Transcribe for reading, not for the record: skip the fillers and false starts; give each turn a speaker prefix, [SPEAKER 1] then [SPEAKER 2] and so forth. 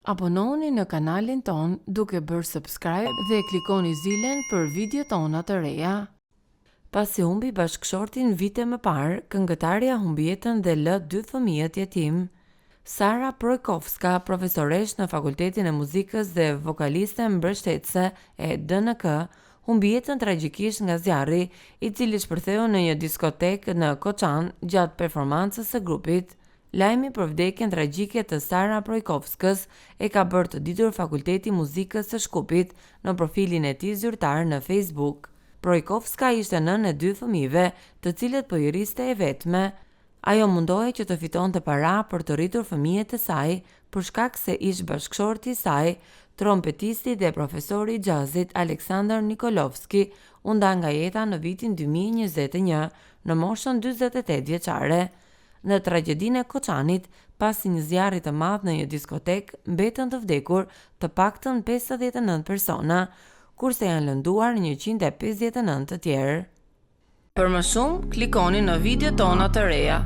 [SPEAKER 1] Abonohuni në kanalin tonë duke bërë subscribe dhe klikoni zilen për videot tona të reja. Pasi humbi bashkëshortin vite më parë, këngëtarja humbi jetën dhe lë dy fëmijët jetimë. Sara Projkovska, profesoreshë në Fakultetin e Muzikës dhe vokaliste mbështetëse e DNK, humbi jetën tragjikisht nga zjarri, i cili shpërtheu në një diskotekë në Koçan gjatë performancës së grupit. Lajmi për vdekjen tragjike të Sara Projkovskës e ka bërë të ditur Fakulteti i Muzikës së Shkupit në profilin e tij zyrtar në Facebook. Projkovska ishte nënë e dy fëmijëve, të cilët po i rriste e vetme. Ajo mundohej që të fitonte para për të rritur fëmijët e saj, për shkak se ish-bashkëshorti i saj, trompetisti dhe profesori i xhazit Aleksandar Nikolovski u nda nga jeta në vitin 2021, në moshën 48 vjeçare. Në tragjedinë e Koçanit, pas një zjarri të madh në një diskotekë, mbetën të vdekur të paktën 59 persona, kurse janë lënduar 159 të tjerë. Për më shumë, klikoni në videot tona të reja.